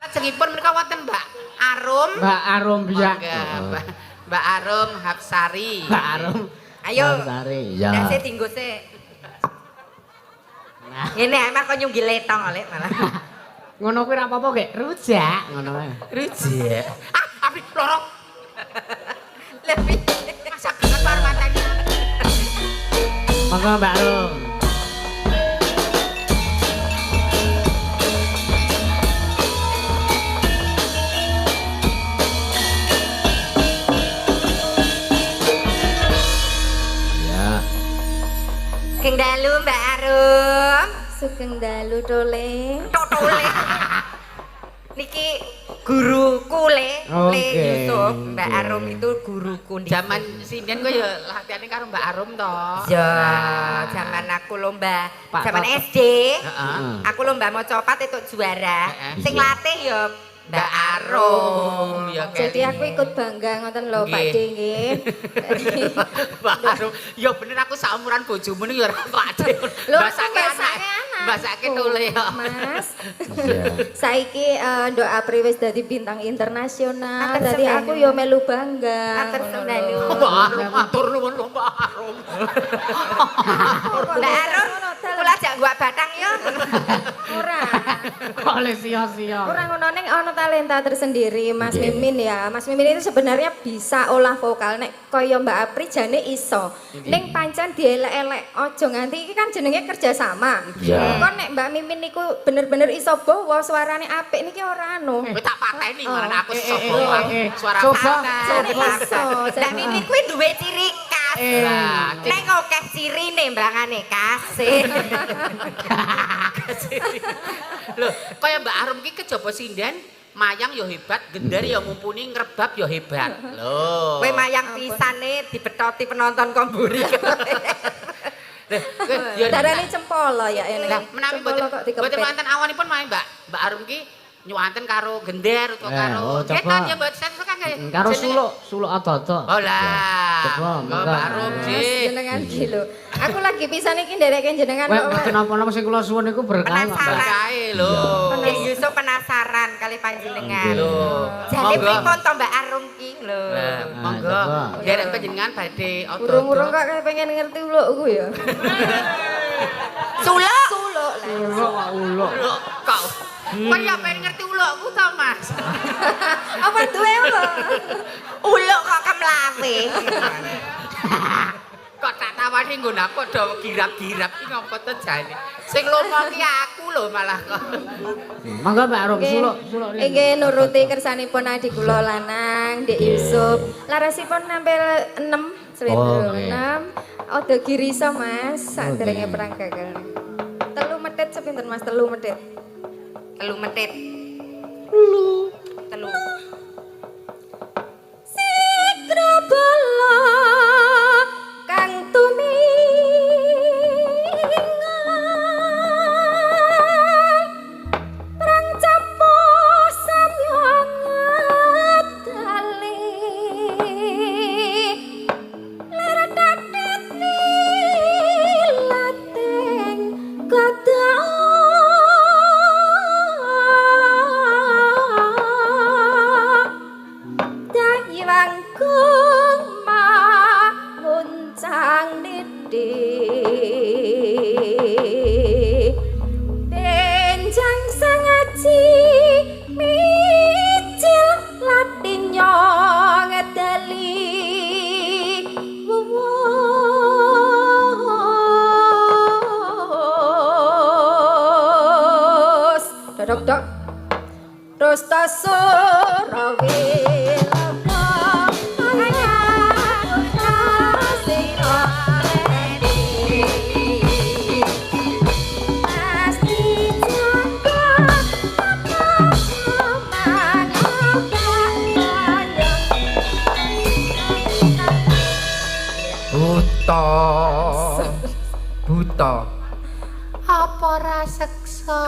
Lajengipun menika wonten Mbak Arum. Mbak Arum biak. Monggo, Mbak Arum Hapsari. Mbak Arum. Ayo. Hapsari. Ya. Ndase dinggo sik. Nah. Ngene ae mah kok nyunggil letong oleh malah. Ngono kuwi ora apa-apa gek rujak ngono wae. Rujak. Ah, api loro. Lebih Masa banget par mateni. Monggo Mbak Arum. Ya. Sugeng dalu Mbak Arum. Sugeng dalu tole. Totole. Niki guruku le, Le Oke, Yusuf, Mbak oke. Arum itu guruku niki. Zaman sinden kok ya latihane karo Mbak Arum to. Ya, zaman aku lomba, Pak zaman Toto. SD, Heeh. aku lomba maca itu juara. Heeh. Sing latih ya Mbak Arum ya Jadi aku ikut bangga ngoten lho Pak Nggih. D nggih. Mbak Arum, ya bener aku saumuran bojomu niku ya ora Pak D. Lho, aku Basake anak. basake anakku. Basake tole ya. Mas. Iya. Saiki Ndok Apri wis dadi bintang internasional. Matur Dadi sembah aku nuwun. yo melu bangga. Matur Ngono sembah lho. nuwun. Mbak Arum matur nuwun lho Mbak Arum. Mbak Arum, kula ajak gua batang yo. Ora. Kok le sia-sia. Ora ngono ning ana talenta tersendiri Mas Nggih. Mimin ya. Mas Mimin itu sebenarnya bisa olah vokal nek kaya Mbak Apri jane iso. Ning pancen dielek-elek aja nganti iki kan jenenge kerjasama. Iya. Kok nek Mbak Mimin niku bener-bener iso bawa suarane apik niki ora anu. Kowe tak pateni malah aku Eh, eh, sapa eh, aku. eh. Suara Coba. Jane iso. Mbak Mimin kuwi duwe ciri khas. Eh. Lah, Nek akeh cirine mbangane kasih. Lho, kaya Mbak Arum ki kejaba sinden, mayang ya hebat, gender ya mumpuni, ngrebab ya hebat. Lho. Kowe mayang pisane dibetoti penonton komburi. Lho, kowe ya Darane cempolo ya ini. Lah menawi Cempolo mboten kok mboten dikepit. wonten awanipun main Mbak. Mbak Arum ki nyuwanten karo gender utawa Eh, karo oh, coba. Ngetan ya mboten saya kan nggih. Karo Jenenge- suluk, suluk ado-ado. Oh lah. Coba, Monggo monggo. Mbak Arum Mas, sih. jenengan ki lho. Aku lagi pisan iki ndereke jenengan Weh, kok. mboten napa-napa sing kula suwun niku berkah kok, Mbak. Penasaran. Kae lho. Dek Yusuf penasaran kali panjenengan. Lho. Jane Monggo. pripun to Mbak Arum ki lho. Lah, monggo. coba. Nderek panjenengan badhe ado-ado. Urung-urung kok kayak pengen ngerti ulukku ya. Suluk. Suluk lah. Uluk kok uluk. Lho, kok Kok ya pengen ngerti ulukku to, Mas? Apa duwe uluk? Uluk kok kemlawe. Kok tak tawani nggon aku do girap-girap iki ngopo to jane. Sing lomo ki aku lho malah kok. Monggo Mbak Arum suluk, suluk. Nggih nuruti kersanipun adik kula lanang, Dek Yusuf. Larasipun nampil 6, slendro Oh, nggih. 6. Odo giriso Mas, sakderenge Nggih. perang gagal. Telu medhit sepinten Mas, telu medhit. Telu metit. Telu. Sikra bala kang tumingal perang campuh samya ngedali ler tatit nilating kada Dayangkung manguncang niti Benjang sangaji micil latinyo ngedali wuwus Dodok dok Rusta surawilaka Buta. Buta. Apa ra seksa?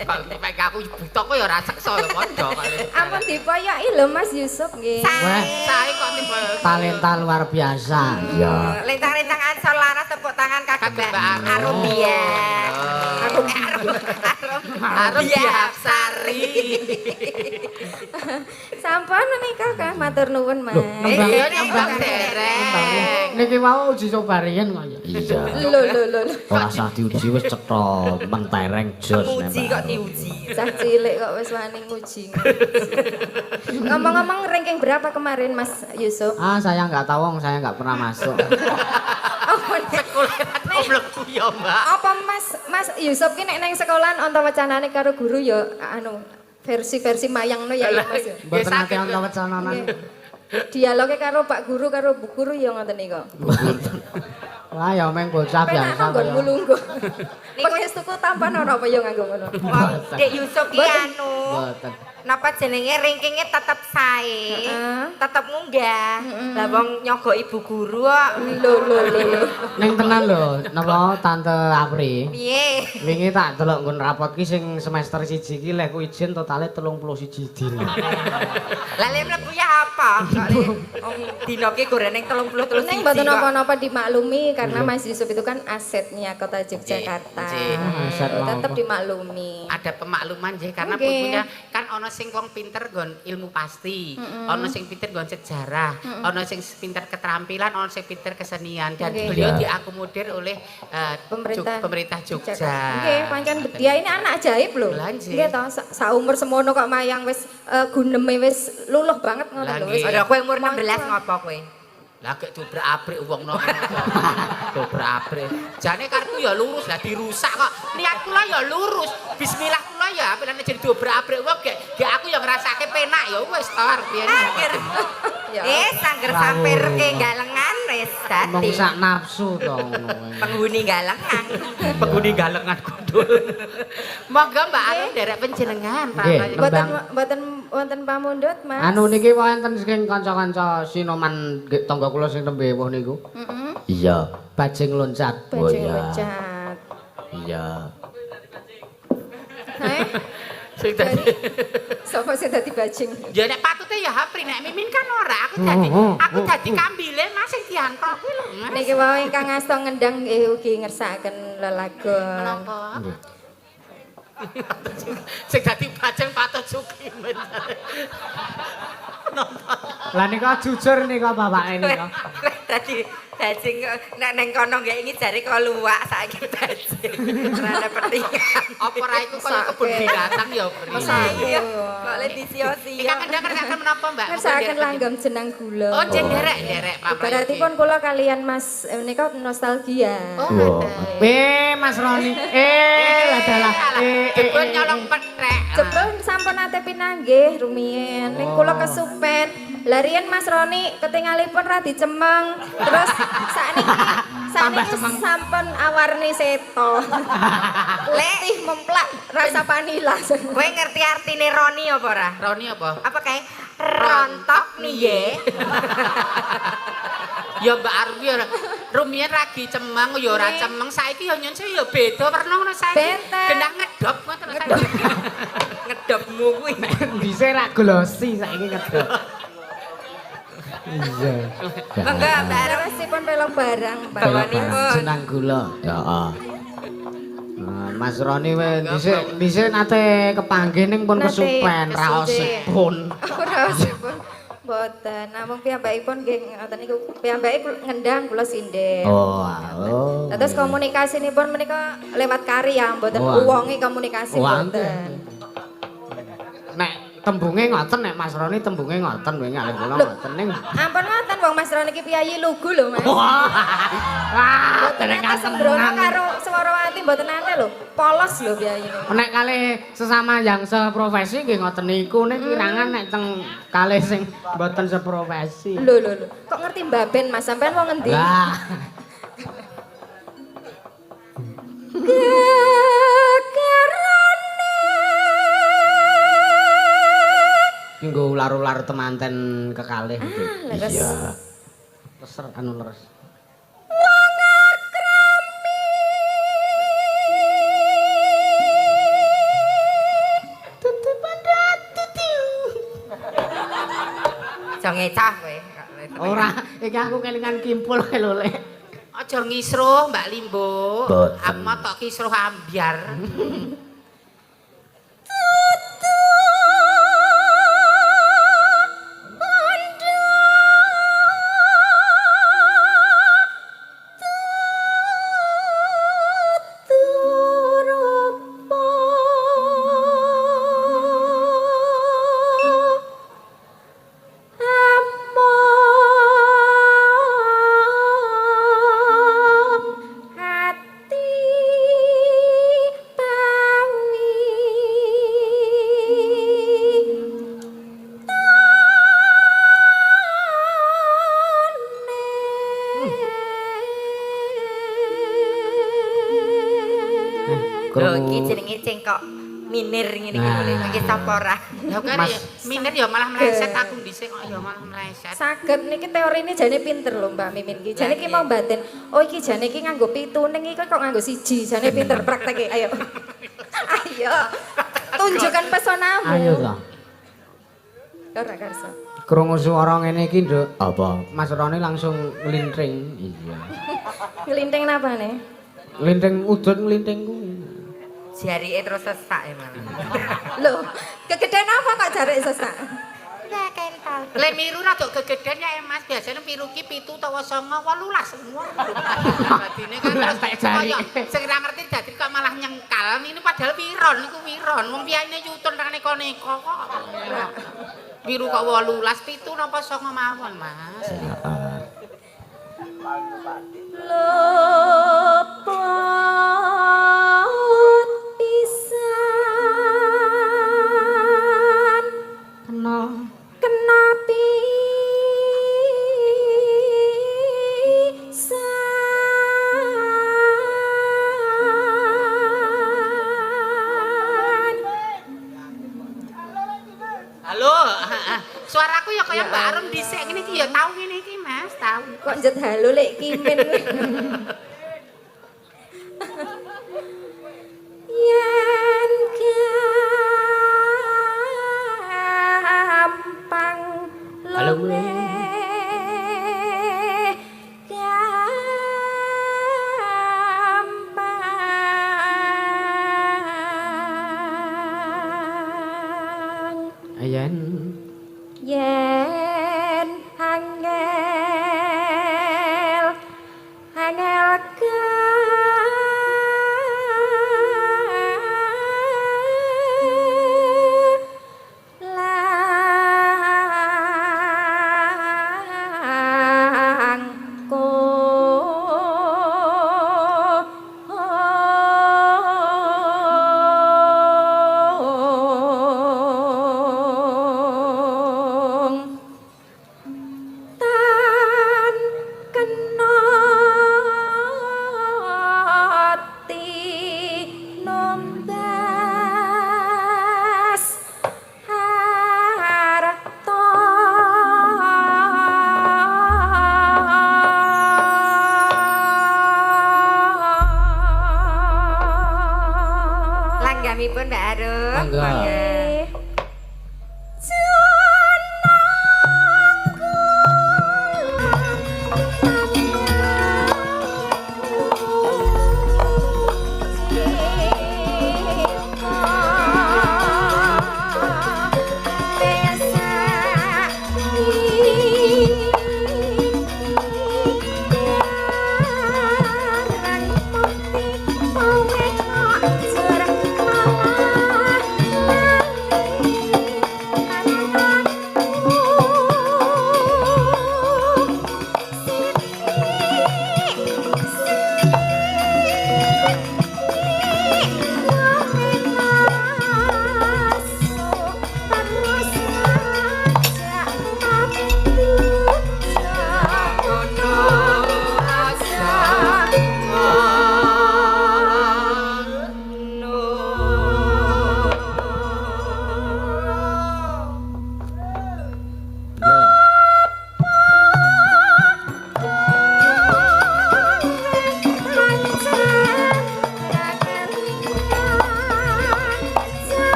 Kok nek aku buta kok ya ora seksa ya padha kali. Ampun dipoyoki lho Mas Yusuf nggih. Wah, Sae kok tiba talenta luar biasa. Iya. Lintang-lintang ansor laras tepuk tangan kagem Kagem Mbak Mbak Arum biyen. Oh. Arum Arum. Arum Biaksari. Sampun menika Kang, matur nuwun Mas. Nembang Iya, nembang derek. Niki wau uji coba riyen kok ya. Iya. Lho lho lho. lho. Ora usah diuji wis cetha mentereng jos Muji kok diuji. Cah cilik kok wis wani nguji. Ngomong-ngomong ranking berapa kemarin Mas Yusuf? Ah, saya nggak tahu, wong saya nggak pernah masuk. Apa nek- Sekolah ra mlebu ya, Mbak. apa Mas Mas Yusuf ki nek nang sekolahan onto wacanane karo guru ya anu versi-versi mayangno ya ya, Mas. ya? Mboten nate sakit, ana wecananan. Nggih. Dialoge karo Pak Guru karo Bu Guru ya ngoten niku. Wah, ya meng bocah Penak biasa. kok nggon kaya. mulungguh. Pengestuku tampan ora apa ya nganggo ngono. Wong Dek Yusuf ki anu. Mboten. Napa jenenge rankingnya tetep sae, Heeh. tetep munggah. Lah wong nyogok ibu guru kok. Lho lho lho. lho. Ning tenan lho, napa Tante Apri? Piye? Wingi tak delok nggon rapot ki sing semester 1 ki lek ku izin totale 31 dina. Lah lek mlebu ya apa? Kok lek wong dina ki goreng 33. Neng mboten napa-napa dimaklumi karena Mas Yusuf itu kan asetnya Kota Yogyakarta. Nggih. Aset Tetap apa? dimaklumi. Ada pemakluman nggih karena Nggih. punya kan ono sing wong pinter nggon ilmu pasti, ono sing pinter nggon sejarah, ono sing pinter keterampilan, ono sing pinter kesenian dan Nggih. beliau Iya. diakomodir oleh Pemerintah pemerintah Jogja. Nggih, pancen dia ini anak ajaib lho. Lah, nggih. Nggih toh, saumur semono kok mayang wis guneme wis luluh banget ngono Lah, lho wis. nggih. Ora kowe umur 16 ngopo kowe? Lah gek dobrak-abrik wong no. Dobrak-abrik. Jane karepku ya lurus lah dirusak kok. Niat kula ya lurus. Bismillah kula ya apik nek jadi dobrak-abrik wong gek gek aku ya ngrasake penak ya wis to arep piye. Angger. Ya. Sangger sampir ke galengan wis Mong dadi. sak nafsu to ngono kuwi. Penghuni galengan. Penghuni galengan gundul. Monggo Mbak Arum nderek panjenengan Pak. Nggih. Mboten Nembang. mboten wonten pamundhut, Mas. Anu niki wonten saking kanca-kanca sinoman nggih tangga kula sing nembe ewuh niku. Heeh. Iya. Bajing loncat. Oh, Bajing iya. loncat. Iya. Heh, Sing dadi sapa sing dadi bajing? Ya nek patute ya Hapri nek Mimin kan ora. Aku dadi kambile Mas sing diantok kuwi lho Mas. Niki wau ingkang asta ngendang nggih ugi ngersakaken lelagon. Menapa? Sing dadi bajing patut Sukimen. Lah nika jujur nika bapake nika. Dadi bajing nek neng kono nggih iki jare kok luwak saiki bajing. Ora ana petingan. Apa ra iku kaya kebun binatang ya, Pri. Mesake. Iya, kok le disio-sio. Ingkang kendang ngersakaken menapa, Mbak? Ngersakaken langgam jenang gula. Oh, jeng derek, derek Pak. Ibaratipun kula kalian Mas menika nostalgia. Oh, Wah. ngoten. Mas Roni. Lah dalah. Jebul nyolong petrek. Jebul sampun nate pinanggih rumiyin. Ning kula kesupen. Larian Mas Roni ketingalipun radi cemeng. Terus sakniki sampun awarni seto. Putih memplak rasa panila. Kowe ngerti artine Roni apa ora? Roni apa? Apa kae? Rontok niye. Ya Mbak Arwi ya rumiyin ragi cemeng ya ora cemeng saiki ya nyun sewu ya beda werna ngono saiki. Benten. Genah ngedop ngoten lho saiki. Ngedopmu kuwi. Dhisik rak glossy saiki ngedok. Iya. Monggo Mbak Arum. Leresipun pelog barang, Pak. Bawanipun. Jenang gula. Ya, ah. Nah, Mas Roni we dhisik dhisik nate kepanggih ning pun Nate kesupen raosipun. Raosipun. Mboten, namung piyambakipun nggih ngoten niku piyambake ngendang kula sinden. Oh, oh. Terus komunikasinipun menika lewat karya, mboten Wah. uwonge komunikasi Wah, mboten. Nek tembunge ngoten nek Mas Roni tembunge ngoten wingi kalih kula Lho. ngoten ning. Ampun ngoten wong Mas Roni iki piyayi lugu lho, Mas. Wah. Wah, Mboten dereng nate sembrono kasenengan. karo Swarawati mboten nate lho. Polos lho piyayi niku. Nek kalih sesama yang seprofesi nggih ngoten niku nek kirangan nek teng kalih sing mboten seprofesi. Lho lho lho. Kok ngerti Mbak Ben Mas sampean wong ngendi? Lah, Gegerane nggo ular-ular temanten kekalih nggih. leres. Iya. Leser anu leres. Aja ngecah kowe. Ora, iki aku kelingan kimpul kae lho Lek. Aja ngisruh Mbak Limbo. Boten. Aku mau tok kisruh ambyar. sing kok minir ngene iki boleh iki sapa ora? Lah kan Mas. ya minir ya malah meleset aku dhisik kok ya malah meleset. Saged niki teorine jane pinter lho Mbak Mimin iki. Jane iki mau batin. Oh iki jane iki nganggo pitu ning iki kok nganggo siji. Jane pinter prakteke. Ayo. Ayo. Tunjukkan pesonamu. Ayo ta. Ora kersa. Krungu swara ngene iki, Nduk. Apa? Mas Roni langsung nglinting. Iya. Nglinting napane? Nglinting udut nglinting kuwi. Jarike terus sesak emang. Loh, kegedean apa kok jarik sesak? Le miru rada gegeden ya Mas, biasane miru ki 7 utawa 9 18. Dadine kan Lah, terus tak jari. kaya sing ora ngerti dadi kok malah nyengkal. Ini padahal wiron niku wiron. Wong piyayine yutun ra neko-neko kok. Miru kok 18 7 napa 9 mawon, Mas. Heeh. Luput pisan Kena. kena pisan. Halo, suaraku ya kaya Mbak Arum dhisik ngene iki ya tau ngene iki, Mas, tau. Kok njet halo lek kimin. Yen gampang Halo. luwih gampang. Ayen. Yen angel angel langkung tan kena tinumbas harta. Langgamipun Mbak Arum. Mangga. Malah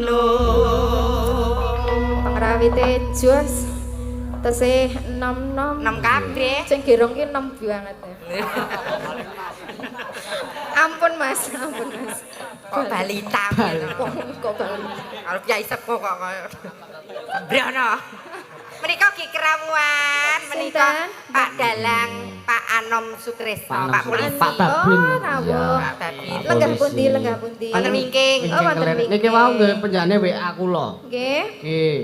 Antasena. Pengrawite jos tesih enom-enom. Enom kabeh. Sing gerong ki enom banget ya. Ampun Mas, ampun Mas. Kok balita Kok balita. Kalau kiai sepuh kok kaya sembrono. Menika ki kerawuhan menika Pak Dalang, Pak Anom Sutresno, Pak Polisi. Pak Babin. Oh, rawuh. Pak Babin. Lenggah pundi, lenggah pundi. Wonten wingking. Oh, wonten wingking. Niki wau nggih penjane WA kula. Nggih. Nggih.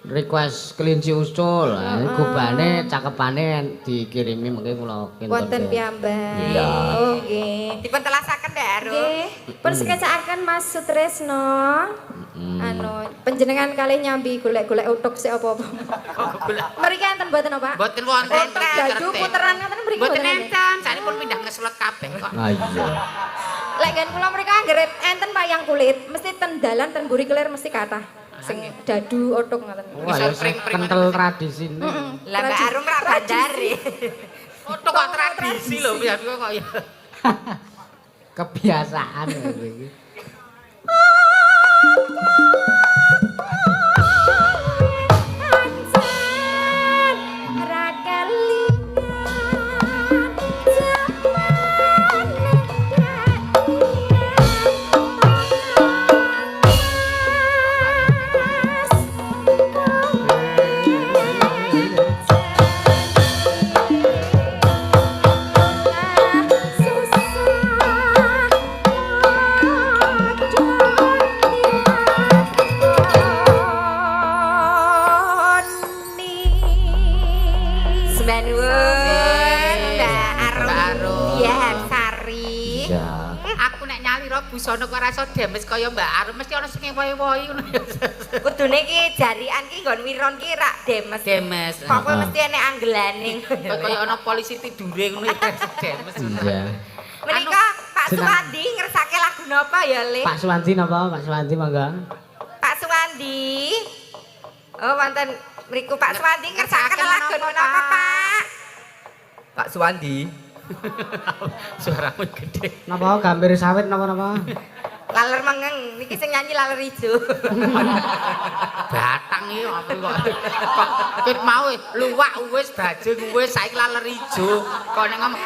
Request kelinci ucul. Gobane cakepane dikirimi mengke kula kinten. Wonten piyambak. Iya. Oh, nggih. Dipun telasaken Mbak Arum. Nggih. Pun sekecakaken Mas Sutresno. Anu, panjenengan kalih nyambi golek-golek utuk sik apa-apa. Mriki enten mboten apa, Pak? Mboten wonten. Dadu puteran ngoten mriki Mboten mboten enten, sanipun pindah ngeslot kabeh kok. Ah iya. Lek nggen kula mriki anggere enten wayang kulit, mesti ten dalan ten mburi kelir mesti kathah. Sing dadu otuk ngoten. Wah, ya kental tradisine. Lah Mbak Arum ra bandare. Otuk kok tradisi lho, piye kok ya. Kebiasaan iki. Anjen ra kelingan jamane Mas Semenuwun Mbak Arum. Mbak Arum. Dian Sari. Iya. Aku nek nyalira busana kok ora iso demes kaya Mbak Arum mesti ana sing ngewohi-wohi ngono ya. Kudune ki jarian ki nggon wiron ki rak demes. Demes. Kok kowe mesti enek anggelane. Kaya ana polisi tidure ngono ya demes. Iya. Menika Pak Suwandi ngersake lagu napa ya, Le? Pak Suwandi napa? Pak Suwandi monggo. Pak Suwandi. Oh, wonten mriku Pak Suwandi ngersakaken lagu napa, Pak? Pak Suwandi. Suaramu gede. Napa gambir sawit napa-napa? Laler mengeng, niki sing nyanyi laler ijo. Batang iki apa kok. Kok ket mau luwak wis bajing wis saiki laler ijo. Kok nek ngomong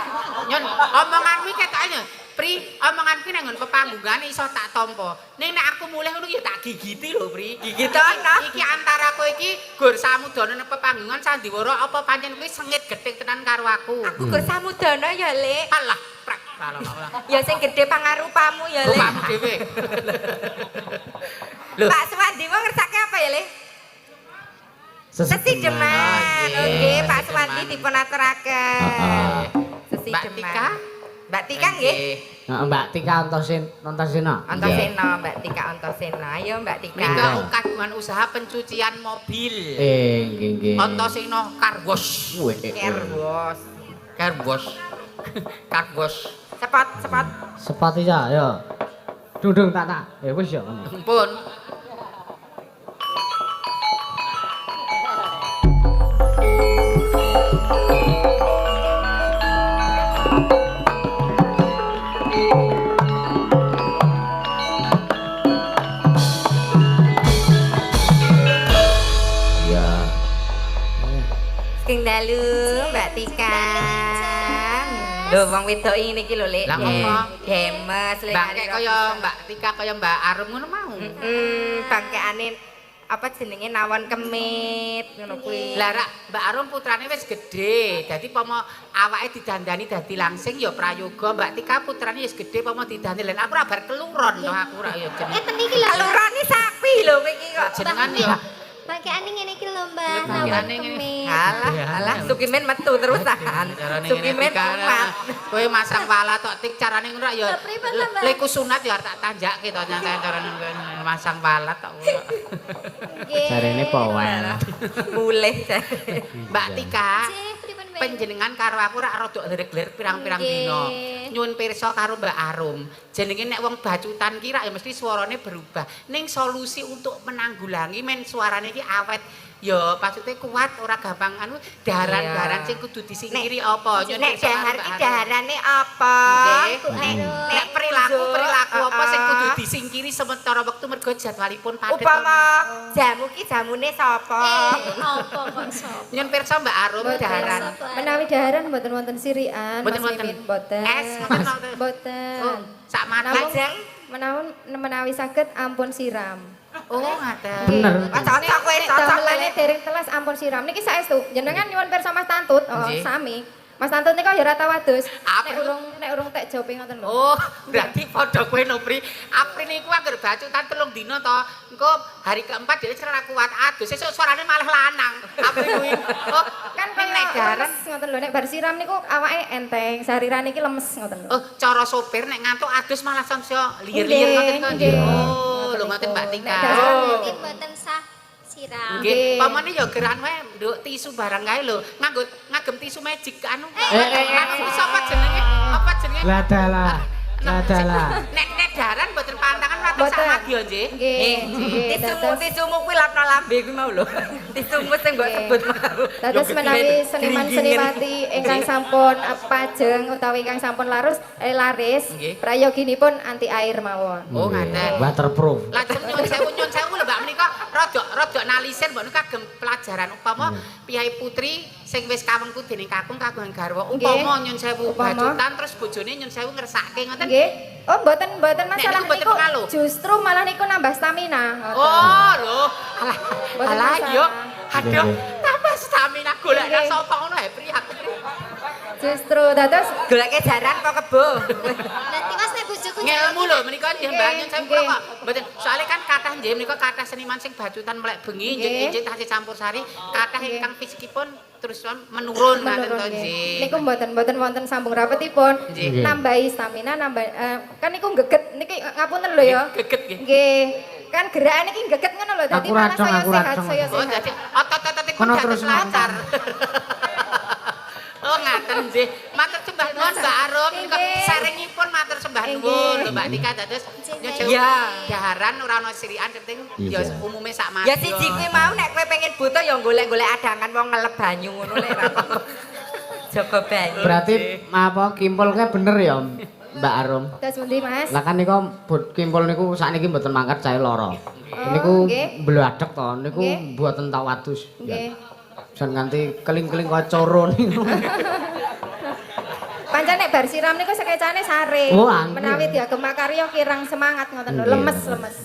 nyon omonganmu iki ketoke Pri, omonganku nek nggon pepanggungan iso tak tampa. Ning nek aku mulih ngono ya tak gigiti lho, Pri. Gigitono. Iki antara kowe iki gur samudana nang pepanggungan sandiwara apa pancen kuwi sengit gething tenan karo aku. Aku gur samudana ya, Lek. Alah, prak. Alah. Ya sing gedhe pangarupamu ya, Lek. Bapakmu dhewe. Lho. Pak Suwandi mau ngersake apa ya, Le? Sesideman. Oke, Pak Suwandi dipun aturaken. Mbak Sesideman. Tika. Mbak Tika nggih. Heeh, Mbak Tika Antasena. Antasena, Mbak Tika Antasena. Ayo Mbak Tika. Menika kagungan usaha pencucian mobil. Nggih nggih. Antasena Car Wash. Car wash. Car wash. Car wash. Sepot, sepot. Sepot iya, ya. Dung dung tak tak. Ya wis ya ngono. Pun. Iya. Sing dalu Mbak Tika. Lho wong wedok ngene iki lho, Lek. Lah ngopo? Demes lek. Bangke kaya Mbak Tika kaya Mbak Arum ngono mau. Bangkeane apa jenenge nawon kemit ngono kuwi. Lah rak Mbak Arum putrane wis gedhe. Dadi pomo awake didandani dadi langsing ya prayoga. Mbak Tika putrane wis gedhe pomo didandani. Lah aku ora bar keluron to aku ora ya jeneng. Ngeten iki lho. Kelurane sapi lho kowe iki kok. Jenengan ya Bangkeane ngene iki lho, Mbah. Nawon Bangkeane ngene. kemit. Alah, alah Sukimen metu terusan. Sukimen kuat. Kowe masang wala tok tik carane ngono rak ya. Lah, pripun ta, Mbak? Leku sunat ya tak tanjakke to nyang carane masang wala tok. Nggih. Jarene powel. Mulih. Mbak Tika, Nggih, pripun, Mbak? panjenengan karo aku rak rada lerek-lerek pirang-pirang Nggih. dina. Nyuwun pirsa karo Mbak Arum. Jenenge nek wong bacutan ki rak ya mesti suarane berubah. Ning solusi untuk menanggulangi men suarane iki awet ya maksudnya kuat ora gampang anu daharan-daharan sing kudu disingkiri apa? Nyun Nek pirsa dahar Mbak ki Arum. daharane apa? Nggih. Nek Nek perilaku-perilaku apa sing kudu Heeh. disingkiri sementara wektu mergo jadwalipun padet. Upama jamu ki jamune sapa? Apa kok sapa? Nyun pirsa Mbak Arum Mboten. daharan. Menawi daharan mboten wonten sirian, Mboten Mas wonten. Mimin mboten. Es ngoten wonten. Mboten. Oh, sak mata. Namung Lajeng? menawi saged ampun siram. Oh, ngaten. Bener. Wah, cocok kowe, Nek cocok kowe. damelane dereng telas ampun siram. Niki saestu jenengan nyuwun pirsa Mas Tantut, oh, Nggih. sami. Mas Tantut nika ya ora tau adus. Apa? Nek urung tek jope ngoten lho. Oh, berarti padha kowe Nopri. April iku angger bacutan 3 dina to. Engko hari keempat dhewe ora kuat adus, sesuk suarane malah lanang. April kuwi. Oh, Kan nek kaya daharan lemes ngoten lho, nek bar siram niku awake enteng, sarirane iki lemes ngoten lho. Oh, cara sopir nek ngantuk adus malah samsaya liir-liir ngoten niku. Nggih. Oh, lho ngoten Mbak Tika. Nek daharan Berarti mboten sah siram. Nggih, Nggih. pamane ya geran wae nduk tisu barang kae lho. Nganggo ngagem tisu magic anu. Eh, Anu wis apa jenenge? Apa jenenge? Lah dalah. Lah dalah. Nek nek daharan mboten pantangan mboten sak Mboten. madya nggih. Nggih, nggih. Tisumu Dados tisumu kuwi lapno lambe kuwi mau lho. Tisumu sing mbok Nggih. sebut mau. Dados menawi seniman seniwati ingkang sampun pajeng utawi ingkang sampun larus laris, Nggih. prayoginipun anti air mawon. Oh, ngaten. Waterproof. Lajeng nyuwun sewu lho Mbak menika rada rada nalisir mbok niku kagem pelajaran upama piyai putri sing wis kawengku dening kakung kagungan garwa upama nyuwun sewu Upama. bacutan terus bojone nyuwun sewu ngersake ngoten. Nggih. Oh, mboten mboten masalah niku mboten niku. pengaruh. Justru malah niku nambah stamina. Ngoten. Oh, lho. Alah, Mboten alah masalah. yo. Aduh, Nggih. tambah stamina golek Nggih. sapa ngono ae pri aku pri. Justru dados Goleke jaran kok kebo. Lah tiwas nek bojoku Ngelmu lho menika nggih Mbak nyuwun sewu kula Nggih. kok mboten. Soale kan kathah nggih menika kathah seniman sing bacutan melek bengi Nggih. nggih tasih campur sari, kathah Nggih. ingkang fisikipun terus menurun ngaten menurun to nggih. nggih. Niku mboten mboten wonten sambung rapetipun. Nggih. Nambahi stamina, nambah kan niku geget niki ngapunten lho ya. Geget nggih. Nggih. Kan gerakan iki geget ngono lho, dadi Aku malah racung, saya aku sehat, racung. saya Oh, sehat. dadi otot-ototipun Kono dados terus lancar. Oh, ngaten nggih. Matur sembah nuwun Mbak Arum. Menika Nggih. saringipun matur sembah Nggih. nuwun lho Mbak Tika dados nyuwun sewu. Iya. Daharan ora ana sirikan penting ya Iya. umume sak madya. Ya siji kuwi mau nek kowe pengen buta ya golek-golek adangan wong ngelep banyu ngono lek ra apa-apa. Jaga banyu. Berarti apa kimpul kae bener ya Mbak Arum? Terus pundi Mas? Lah kan niku kimpul niku sakniki mboten mangkat saya lara. Niku nggih. bladek to, niku Nggih. mboten tau adus. Nggih. Jan nganti keling-keling kaya coro niku. Pancen nek bar siram niku sekecane sare. Oh, angin. Menawi diagem makarya kirang semangat ngoten lho, Nggih. lemes-lemes.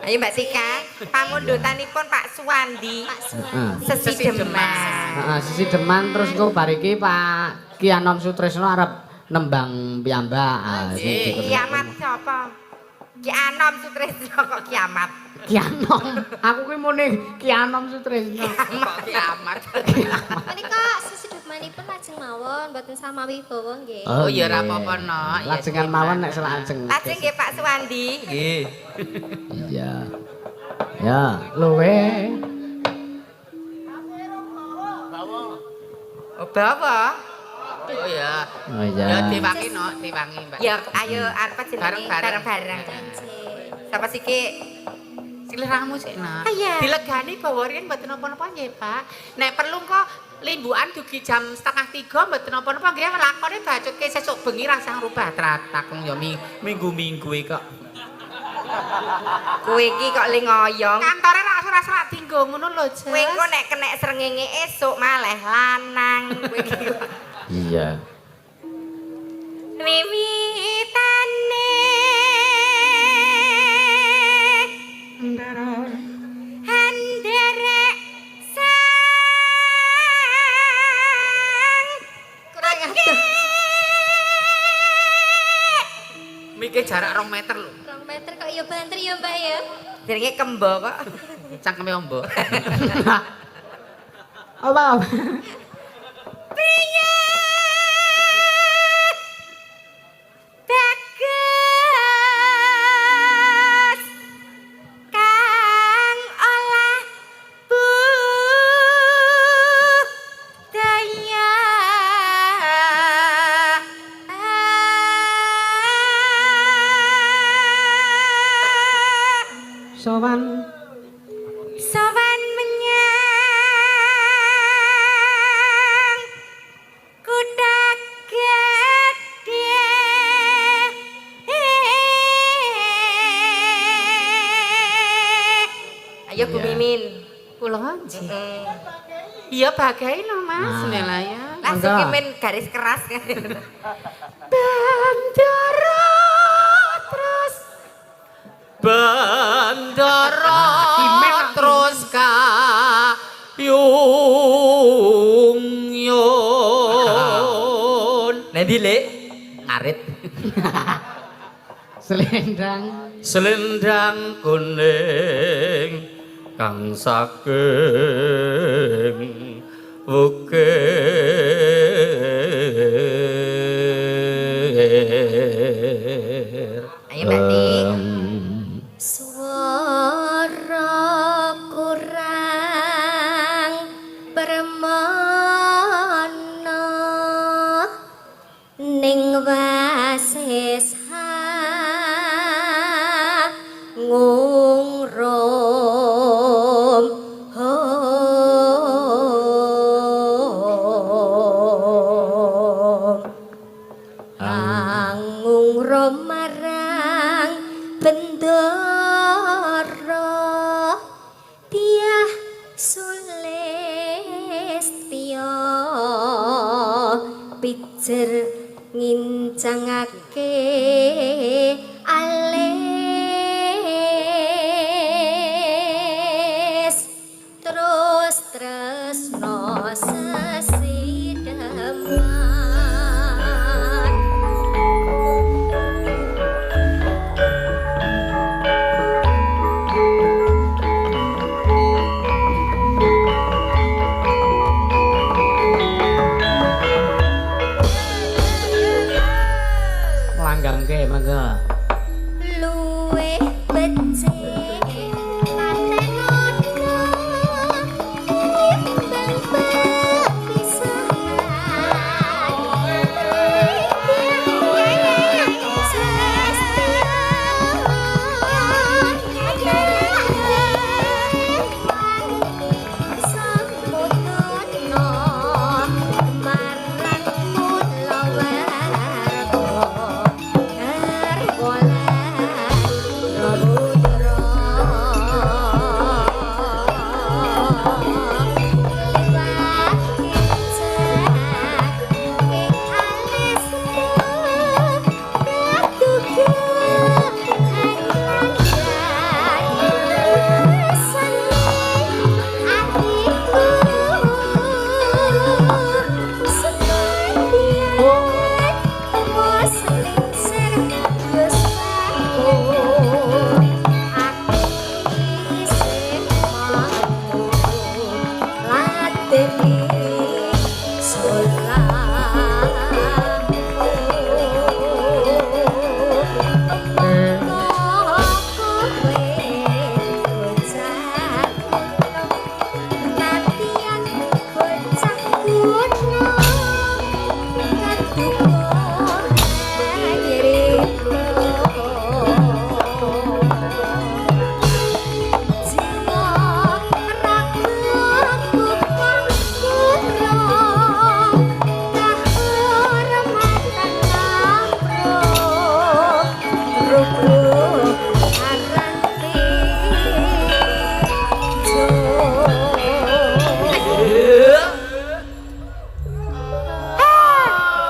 Ayo Mbak Tika, pamundutanipun Pak Suwandi. Pak Suwandi. Heeh. Sesi Deman. Heeh, sisi deman terus engko bar iki Pak Ki Anom Sutrisno arep nembang piyambak. Ah, sing dikut- Kiamat sapa? Ki Anom Sutrisno kok kiamat. Ki Anom. Aku kuwi muni Ki Anom Sutrisno. Kok kiamat. Menika sisi demanipun lajeng mawon mboten samawi bawa nggih. Oh, ya ora nggih. apa-apa, Nok. Ya, Lajengan mawon nek selajeng. Lajeng nggih Pak Suwandi. Nggih. Iya. Ya, Luwe. Oh, bawa. Oh ya. Oh iya. Ya diwangi Nok, diwangi Mbak. Ya ayo apa jenenge Bareng-bareng. bareng-bareng. Nggih. Sapa sih Ki? Sliramu sik Nok. Iya. Dilegani bawa riyen mboten napa-napa nggih, Pak. Nek perlu kok limbukan dugi jam 2:30 mboten napa-napa nggih lakone bacutke sesuk bengi rasah rubah tratak wong ya minggu-minggu e kok. Kowe iki kok le ngoyong. Kantore ra ora dinggo ngono lho, Jes. Kowe engko nek kenek srengenge esuk maleh lanang kowe iki. Iya. Wiwitane Anderek sang Kurang aduh. Mike jarak 2 meter lho. 2 meter kok ya banter ya Mbak ya. Jenenge kembo kok. Cangkeme ombo. Apa? Bagus kang olah budaya. Sowan Sowan menyang Ayo Bu Mimin. Kula nggih. Iya bagai lho Mas, Nela ya. Langsung Monggo. Mimin garis keras. Bandara terus Bandara terus kayung yun. Nanti Lek ngarit. Selendang. Selendang kuning kang saking wukir. Ayo Mbak Tik. Swara kurang permana ning wasis ngungrum hom angungrum marang bendara tiah sulistya pijer ngincangake alis terus tresno sesideman. Langgamke monggo. Luwih becik patenono timbang pepisahan. Marang kula warga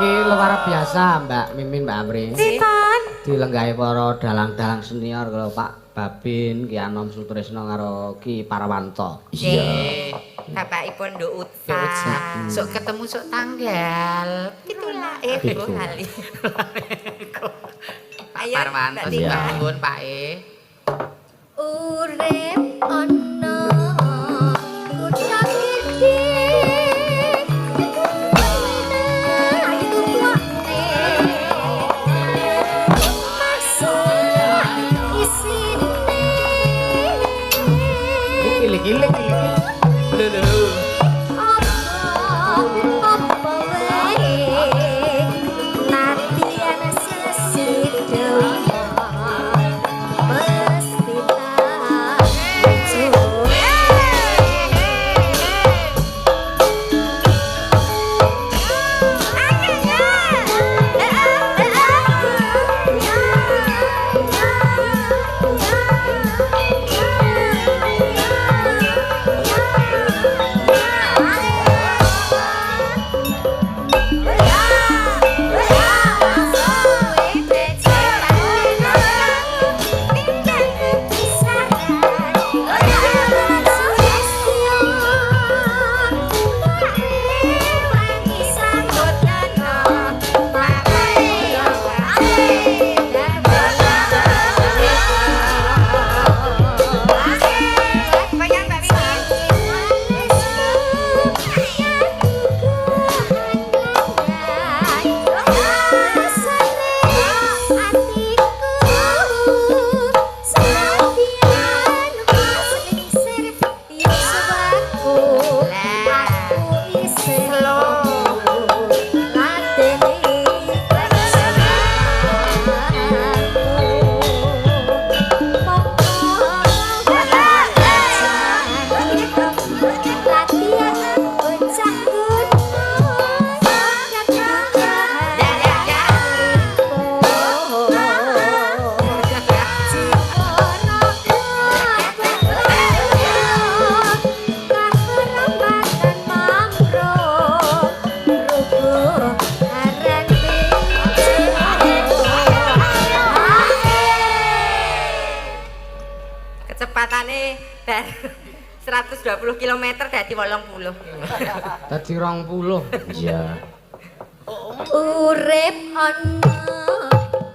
Iki luar biasa Mbak Mimin Mbak Amri. Sinten? Dilenggahi para dalang-dalang senior karo Pak Babin, Ki Anom Sutrisno karo Ki Parwanto. Iya. Bapakipun Nduk Utsa. Sok ketemu sok tanggal. Itulah Pitu. kali. Pak Ayo, Parwanto Mbak sing Tika. nuwun Pak E. Urip ana kutha gedhe Iki kilik-kilik. Lho lho lho. Apa wae latihan sesidewa mesti tak. Bar 120 km dadi 80. Dadi 20. Iya. Urip ana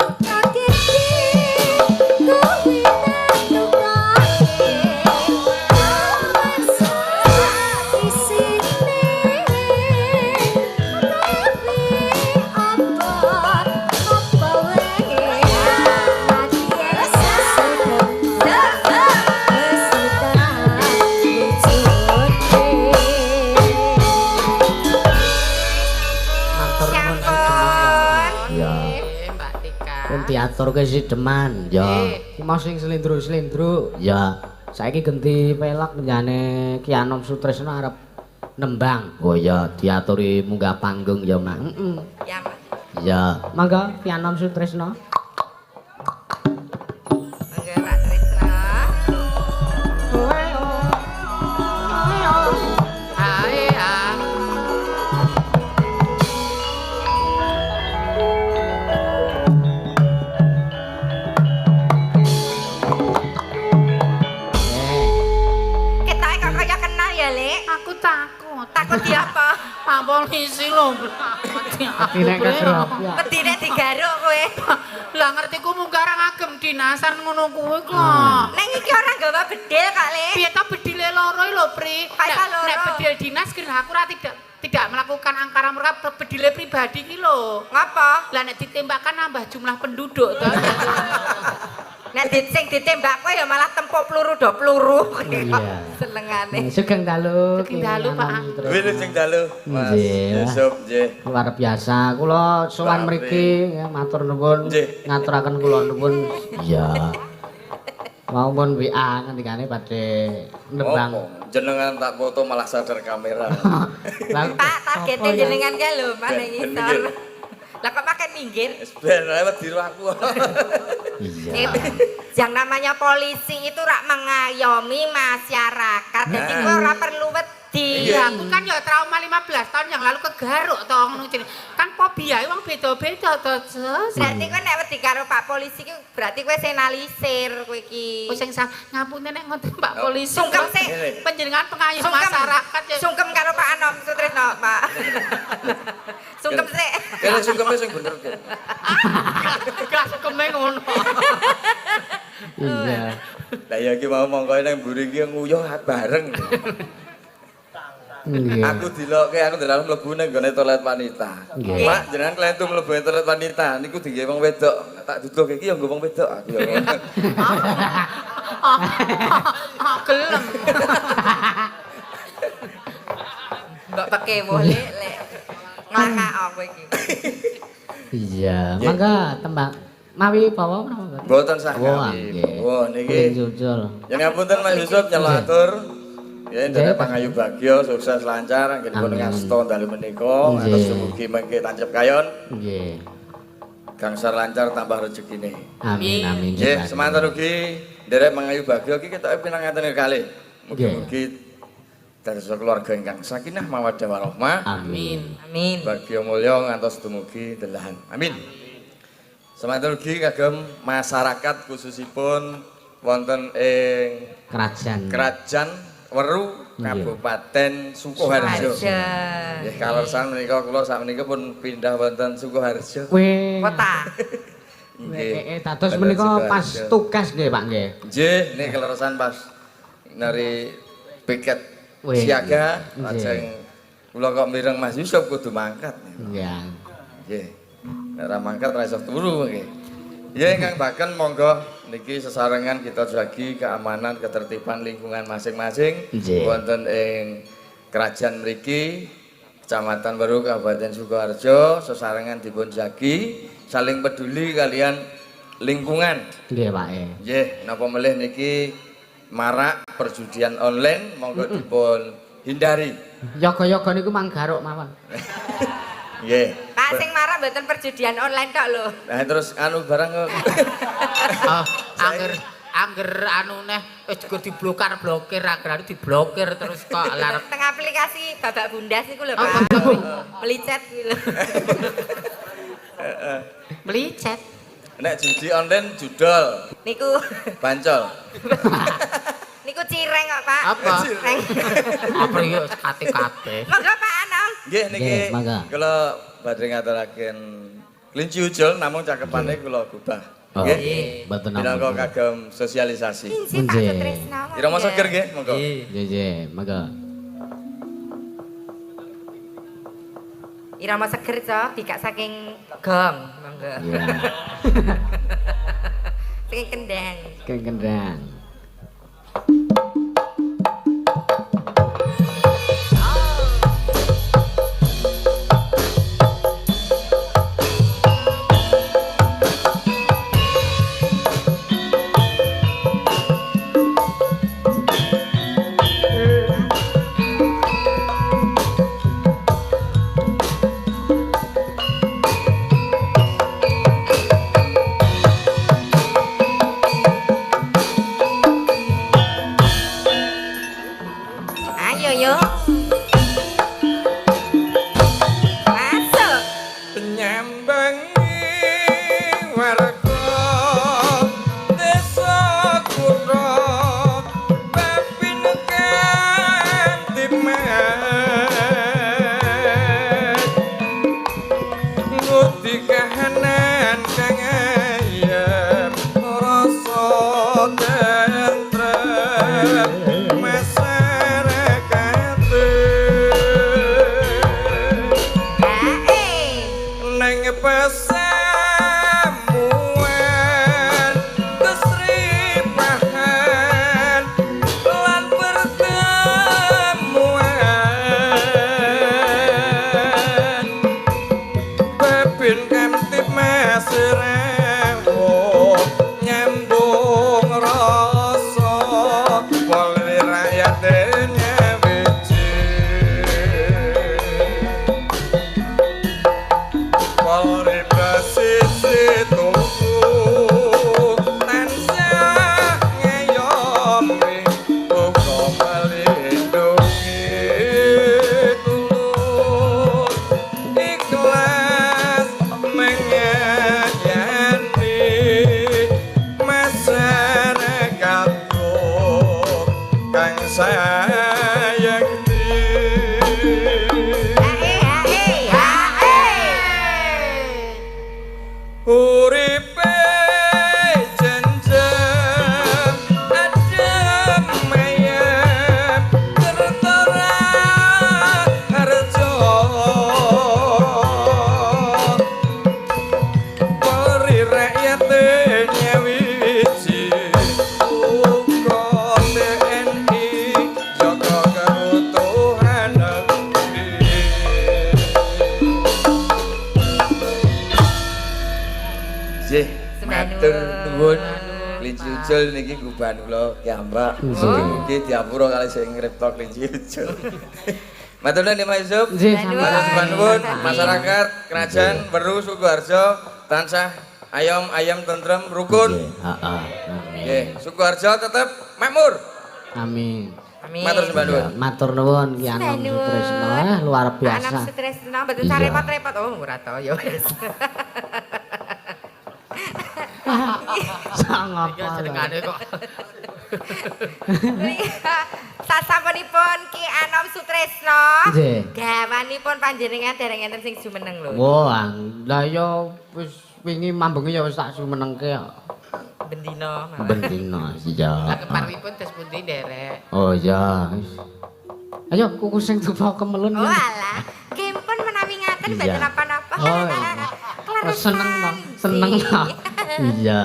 kutha gedhe kuwi tentukake isine kafe apa apa wae ati sesedep Matur nuwun Sampun. Ya. Mbak Tika. Pun diaturke sideman. Ya. Ki mau sing slendro-slendro. Ya. Saiki genti pelak penjane Ki Anom Sutrisno arep nembang. Oh iya, diaturi munggah panggung ya, Mak. Heeh. Ya, Mas. Ya. Mangga Ki Anom Sutrisno. Mangga Pak Trisno. Ae ah. Ketoke kok kaya kenal ya, Lek. Aku takut. Takut di apa? Pak polisi lho. Wedi nek kegrok. Ya. Wedi nek digaruk kowe. Lah ngertiku munggah ra ngagem dinasan ngono kuwi kok. Neng iki ora nggawa bedil kok, Lek. Piye to bedile loro iki lho, Pri. Kok iso Nek loro? nek bedil dinas kira aku ora tidak melakukan angkara murka, bedile pribadi ki lho. Ngapa? Lah nek ditembakkan nambah jumlah penduduk to. Nek sing ditembak kowe ya malah tempok peluru do peluru. Iya. Senengane. Sugeng dalu. Sugeng dalu, Ki Pak. Anom Sutrisno. Wilujeng dalu, Mas Nggih. Yusuf, nggih. Luar biasa. Kula sowan Pak mriki ya, matur nuwun Nggih. ngaturaken kula nuwun. Iya. Mau pun WA ngendikane badhe nembang. Apa? Jenengan tak foto malah sadar kamera. Lah, Pak, targete sapa ya? jenengan kae lho, Mas Ben, ning ben ngisor. minggir. Lah kok makan minggir? Wis ben lewat di aku. Iya. Yang namanya polisi itu rak mengayomi masyarakat. Jadi kowe ora perlu wedi. Iya, aku kan ya trauma 15 tahun yang lalu kegaruk to ngono jenenge. Kan fobia wong beda-beda to, Jes. Berarti kowe nek wedi karo Pak polisi ki berarti kowe senalisir kowe iki. Wis sing ngapunten nek ngoten Pak polisi. Sungkem sik. Panjenengan pengayom Sungkem. masyarakat ya. Sungkem karo Pak Anom Sutrisno, Pak. Sungkem sik. Kene sungkeme sing bener kene. Gak sungkeme ngono. Iya. Lah ya iki mau mongko nang mburi iki nguyuh bareng. Nggih. Aku dilokke aku dalam mlebu nang nggone toilet wanita. Nggih. Pak, jenengan klentu mlebu nang toilet wanita niku digawe wong wedok. Tak duduh iki ya nggo wong wedok aku ya. Ah, gelem. Mbok pekewuh lek lek. Nglakak aku iki. Iya, Nggih. mangga tembang mawi bawa menapa mboten? Mboten sah Wah, kami. nggih. Wah niki Kuling cucul. Ya ngapunten Mas Yusuf nyelok atur. Ya Nggih, nderek Pak. pangayu bagya sukses lancar anggenipun Amin. ngasta dalu menika Nggih. ngantos dumugi mengke tancep kayon Nggih. gangsar lancar tambah rezekine. Amin amin. Nggih, semanten ugi nderek mangayu bagya iki ketoke pinanganten kalih. Mugi-mugi dados keluarga ingkang sakinah mawaddah warahmah. Amin. Amin. Bagya mulya ngantos dumugi delahan. Amin. Semanten ugi kagem masyarakat khususipun wonten ing Kerajaan. Kerajaan Weru Nggih. Kabupaten Sukoharjo. Sukoharjo. Nggih, kalersan menika kula sakmenika pun pindah wonten Sukoharjo. Weh. Kota. Nggih. Dados Wonten menika pas Sukoharjo. tugas nggih, Pak nggih. Nggih, niki keleresan pas nari piket Wih. siaga Nggih. lajeng kula kok mireng Mas Yusuf kudu mangkat. Iya. Nggih. Nek ora mangkat ora iso turu nggih. Ya ingkang baken monggo niki sesarengan kita jagi keamanan ketertiban lingkungan masing-masing Nggih. wonten ing kerajaan mriki Kecamatan Weru Kabupaten Sukoharjo sesarengan dipun jagi saling peduli kalian lingkungan. Nggih, Pak. e. Nggih, napa melih niki marak perjudian online monggo dipun hindari. Yoga-yoga niku mang garuk mawon. Nggih. Pak sing marah mboten perjudian online tok lho. Nah terus anu barang kok Ah, angger angger anu neh wis juga diblokar-blokir, angger anu diblokir terus kok lar Teng aplikasi Babak Bundas niku lho, Oh, Pak. betul. Melicet kuwi lho. melicet. nek judi online judol Niku bancol. niku Cireng kok, Pak. Apa? Cireng. Apa iki kate-kate. Monggo Pak Anom. Nggih niki Nggih, mangga. kula badhe ngaturaken kelinci ucul namung cakepane kula gubah. Oh, Nggih. mboten Minangka napa. kagem sosialisasi. Injih Pak Nggih. Sutrisno. monggo. Irama seger nggih, monggo. Nggih, nggih, mangga. Irama seger cok, bikak saking gong, monggo. Iya. Saking kendang. Keng kendang. Ayo yo. Masuk. Nyambangi warga desa kutha babin kantiman ngudi kahanan kang ayem rasa tentrem masyarakat. Hae. Neng pesamuan kesripahan lan pertemuan Babin Kamtib Mas Rewo nyambung rasa Polri rakyat nyawiji Polri presisi tuku tansah ngayomi uga melindungi tulus ikhlas mengayani masyarakatku kang sayekti. Hae hae hae. Uripe jenjem adem mayem kertora harjo Polri rakyat nyawiji uga TNI jaga keutuhan negeri. Nggih, matur nuwun. Kelinci ucul niki gubahan kula kiambak. Mugi diapura kali sing ngripta kelinci ucul. Matur nuwun Mas Yusuf. Nggih, Matur sami. nuwun masyarakat Kerajaan Weru Sukoharjo tansah ayom ayem tentrem rukun. Nggih, heeh. Amin. Nggih, Sukoharjo tetep makmur. Amin. Amin. Matur sembah nuwun. Ya, matur nuwun Ki Anom Sembah nuwun. Sutrisno. Luar Pak biasa. Anom Sutrisno mboten usah Iya. repot-repot. Oh, ora to ya wis. Sang Iki apa? jenengane kok. Sasampunipun Ki Anom Sutrisno. Nggih. Gawanipun panjenengan dereng enten sing jumeneng lho. Wah, lah ya wis wingi mambengi ya wis tak sumenengke kok. Bendina. Bendina iya. Lah keparwipun dos pundi nderek? Oh iya. Wis. Ayo kuku sing tuwa kemelun. Oh alah, nggih pun menawi ngaten Iya. mboten napa-napa. Oh, iya. Oh, seneng to, seneng to. Iya.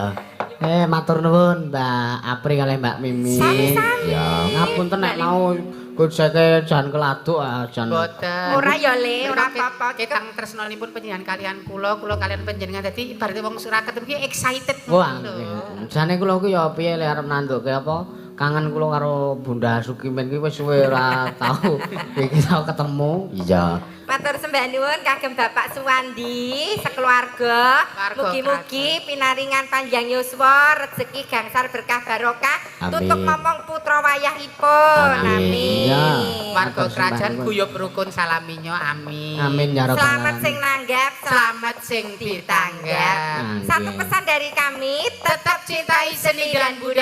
Matur nuwun Mbak Apri kalih Mbak Mimi. Sami-sami. Ya, ngapunten nek mau gojeke jan keladuk ah, jan. Boten. Ora ya Le, ora apa-apa. Ketang tresnanipun panjenengan kalian kula, kula kalian panjenengan dadi ibarate wong ora ketemu ki excited Wah, ngono lho. jane kula ku ya piye le arep nanduke apa kangen kula karo Bunda Sukimin ki wis suwe ora tau iki tau ketemu. Iya. Matur sembah nuwun kagem Bapak Suwandi sekeluarga. Warga Mugi-mugi pinaringan panjang yuswa, rezeki gangsar berkah barokah, Amin. tutuk momong putra wayahipun. Amin. Amin. Iya. Warga Matur sembah kerajaan nuwun. guyub rukun salaminya amin. Amin ya rabbal Selamat alamin. sing nanggap, Selamat sing ditanggap. Satu Nggih. pesan dari kami, Tetap cintai seni dan budaya.